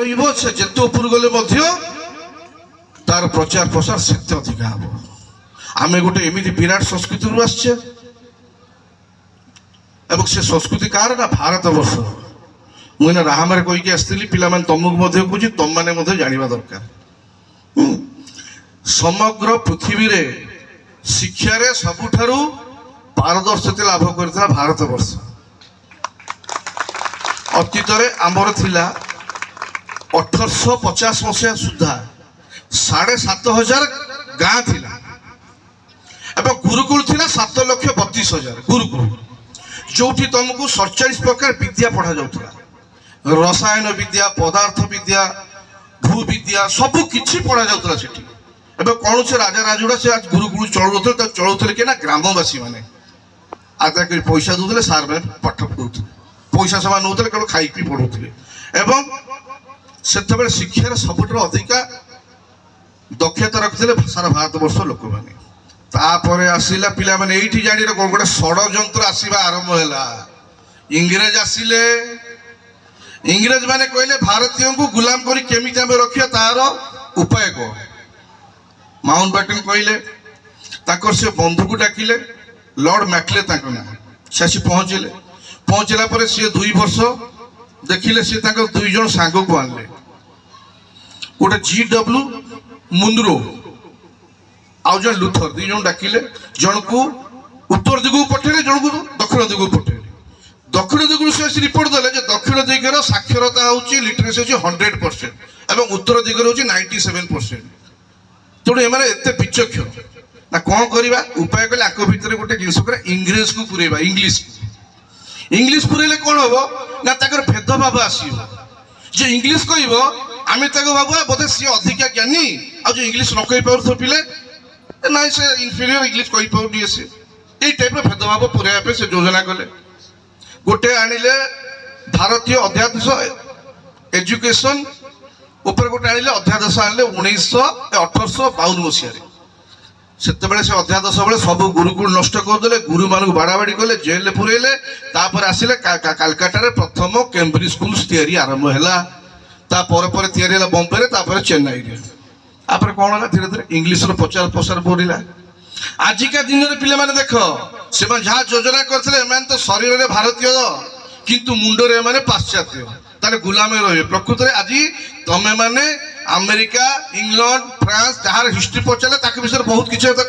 ରହିବ, ସେ ଯେତେ ଉପରକୁ ଗଲେ ମଧ୍ୟ ତାର ପ୍ରଚାର ପ୍ରସାର ସେତେ ଅଧିକା ହବ। ଆମେ ଗୋଟେ ଏମିତି ବିରାଟ ସଂସ୍କୃତିରୁ ଆସିଛେ ଏବଂ ସେ ସଂସ୍କୃତି କାହାର ନା ଭାରତ ବର୍ଷ। ମୁଁ ଏଇନା ରାହାମାରେ କହିକି ଆସିଥିଲି ପିଲାମାନେ, ତମକୁ ମଧ୍ୟ କହୁଛି, ତମମାନେ ମଧ୍ୟ ଜାଣିବା ଦରକାର। ସମଗ୍ର ପୃଥିବୀରେ ଶିକ୍ଷାରେ ସବୁଠାରୁ ପାରଦର୍ଶିତା ଲାଭ କରିଥିଲା ଭାରତ ବର୍ଷ। ଅତୀତରେ ଆମର ଥିଲା 1850 ମସିହା ସୁଦ୍ଧା 7500 ଗାଁ ଥିଲା ଏବଂ ଗୁରୁକୁଳ ଥିଲା 7,32,000 ଗୁରୁକୁଳ, ଯୋଉଠି ତମକୁ 47 ପ୍ରକାର ବିଦ୍ୟା ପଢା ଯାଉଥିଲା। ରସାୟନ ବିଦ୍ୟା, ପଦାର୍ଥ ବିଦ୍ୟା, ଭୂବିଦ୍ୟା, ସବୁ କିଛି ପଢା ଯାଉଥିଲା ସେଠି। ଏବେ କୌଣସି ରାଜା ରାଜୁଡ଼ା ସେ ଗୁରୁକୁଳ ଚଳୁନଥିଲେ। ତାକୁ ଚଳୁଥିଲେ କିଏ ନା ଗ୍ରାମବାସୀ ମାନେ ଆଦାୟ କରି ପଇସା ଦଉଥିଲେ, ସାର୍ ମାନେ ପାଠ ପଢଉଥିଲେ। ପଇସା ସେମାନେ ନଉଥିଲେ, କେବଳ ଖାଇ ପିଇ ପଢଉଥିଲେ। ଏବଂ ସେତେବେଳେ ଶିକ୍ଷାର ସବୁଠାରୁ ଅଧିକା ଦକ୍ଷତା ରଖିଥିଲେ ସାରା ଭାରତବର୍ଷ ଲୋକମାନେ। ତାପରେ ଆସିଲା ପିଲାମାନେ, ଏଇଠି ଜାଣି ରଖ, ଗୋଟେ ଷଡ଼ଯନ୍ତ୍ର ଆସିବା ଆରମ୍ଭ ହେଲା। ଇଂରେଜ ଆସିଲେ। ଇଂରେଜ ମାନେ କହିଲେ, ଭାରତୀୟଙ୍କୁ ଗୁଲାମ କରି କେମିତି ଆମେ ରଖିବା, ତାର ଉପାୟ କଣ? ମାଉଣ୍ଟ ବ୍ୟାଟନ କହିଲେ, ତାଙ୍କର ସେ ବନ୍ଧୁକୁ ଡାକିଲେ, ଲର୍ଡ ମ୍ୟାକଲେ ତାଙ୍କ ନାଁ। ସେ ଆସି ପହଞ୍ଚିଲେ। ପହଞ୍ଚିଲା ପରେ ସିଏ 2 ବର୍ଷ ଦେଖିଲେ। ସିଏ ତାଙ୍କ ଦୁଇ ଜଣ ସାଙ୍ଗକୁ ଆଣିଲେ, ଗୋଟେ ଜି ଡବ୍ଲୁ ମୁନରୋ ଆଉ ଜଣେ ଲୁଥର। ଦୁଇ ଜଣ ଡାକିଲେ। ଜଣକୁ ଉତ୍ତର ଦିଗକୁ ପଠେଇଲେ, ଜଣକୁ ଦକ୍ଷିଣ ଦିଗକୁ ପଠେଇଲେ। ଦକ୍ଷିଣ ଦିଗରୁ ସେ ଆସି ରିପୋର୍ଟ ଦେଲେ ଯେ ଦକ୍ଷିଣ ଦିଗର ସାକ୍ଷରତା ହେଉଛି, ଲିଟରେସି ହେଉଛି 100% ଏବଂ ଉତ୍ତର ଦିଗରେ ହେଉଛି 97%। ତେଣୁ ଏମାନେ ଏତେ ବିଚକ୍ଷଣ ନା, କଣ କରିବା ଉପାୟ କଲେ? ଆଙ୍କ ଭିତରେ ଗୋଟେ ଜିନିଷ କରିବା, ଇଂରେଜକୁ ପୁରେଇବା, ଇଂଲିଶକୁ। ଇଂଲିଶ ପୁରେଇଲେ କଣ ହବ ନା ତାଙ୍କର ଭେଦଭାବ ଆସିବ। ଯେ ଇଂଲିଶ କହିବ, ଆମେ ତାକୁ ଭାବିବା ବୋଧେ ସିଏ ଅଧିକା ଜ୍ଞାନୀ, ଆଉ ଯେ ଇଂଲିଶ ନ କହିପାରୁଥିବ ପିଲେ, ନାଇଁ, ସେ ଇନଫିରିୟର, ଇଂଲିଶ କହିପାରୁନି ସେ। ଏଇ ଟାଇପର ଭେଦଭାବ ପୁରେଇବା ପାଇଁ ସେ ଯୋଜନା କଲେ। ଗୋଟେ ଆଣିଲେ ଭାରତୀୟ ଅଧ୍ୟାଦେଶ, ଏଜୁକେସନ ଉପରେ ଗୋଟେ ଆଣିଲେ, ଅଧ୍ୟାଦେଶ ଆଣିଲେ 1852 ମସିହାରେ। ସେତେବେଳେ ସେ ଅଧ୍ୟାଦେଶ ବେଳେ ସବୁ ଗୁରୁକୁଳ ନଷ୍ଟ କରିଦେଲେ, ଗୁରୁମାନଙ୍କୁ ବାଡ଼ାବାଡ଼ି କଲେ, ଜେଲରେ ପୁରେଇଲେ। ତାପରେ ଆସିଲେ କାଲକାଟାରେ ପ୍ରଥମ କେମ୍ବ୍ରିଜ ସ୍କୁଲ ତିଆରି ଆରମ୍ଭ ହେଲା। ତା ପରେ ପରେ ତିଆରି ହେଲା ବମ୍ବେରେ, ତାପରେ ଚେନ୍ନାଇରେ। ତାପରେ କଣ ହେଲା? ଧୀରେ ଧୀରେ ଇଂଲିଶର ପ୍ରଚାର ପ୍ରସାର ବଢ଼ିଲା। ଆଜିକା ଦିନରେ ପିଲାମାନେ ଦେଖ, ସେମାନେ ଯାହା ଯୋଜନା କରିଥିଲେ, ଏମାନେ ତ ଶରୀରରେ ଭାରତୀୟ କିନ୍ତୁ ମୁଣ୍ଡରେ ଏମାନେ ପାଶ୍ଚାତ୍ୟ, ତାହେଲେ ଗୁଲାମ ରହିବେ। ପ୍ରକୃତରେ ଆଜି ତମେ ମାନେ ଆମେରିକା, ଇଂଲଣ୍ଡ, ଫ୍ରାନ୍ସ, ଯାହାର ହିଷ୍ଟ୍ରି ପଚାରିଲେ ତାଙ୍କ ବିଷୟରେ ବହୁତ କିଛି କଥା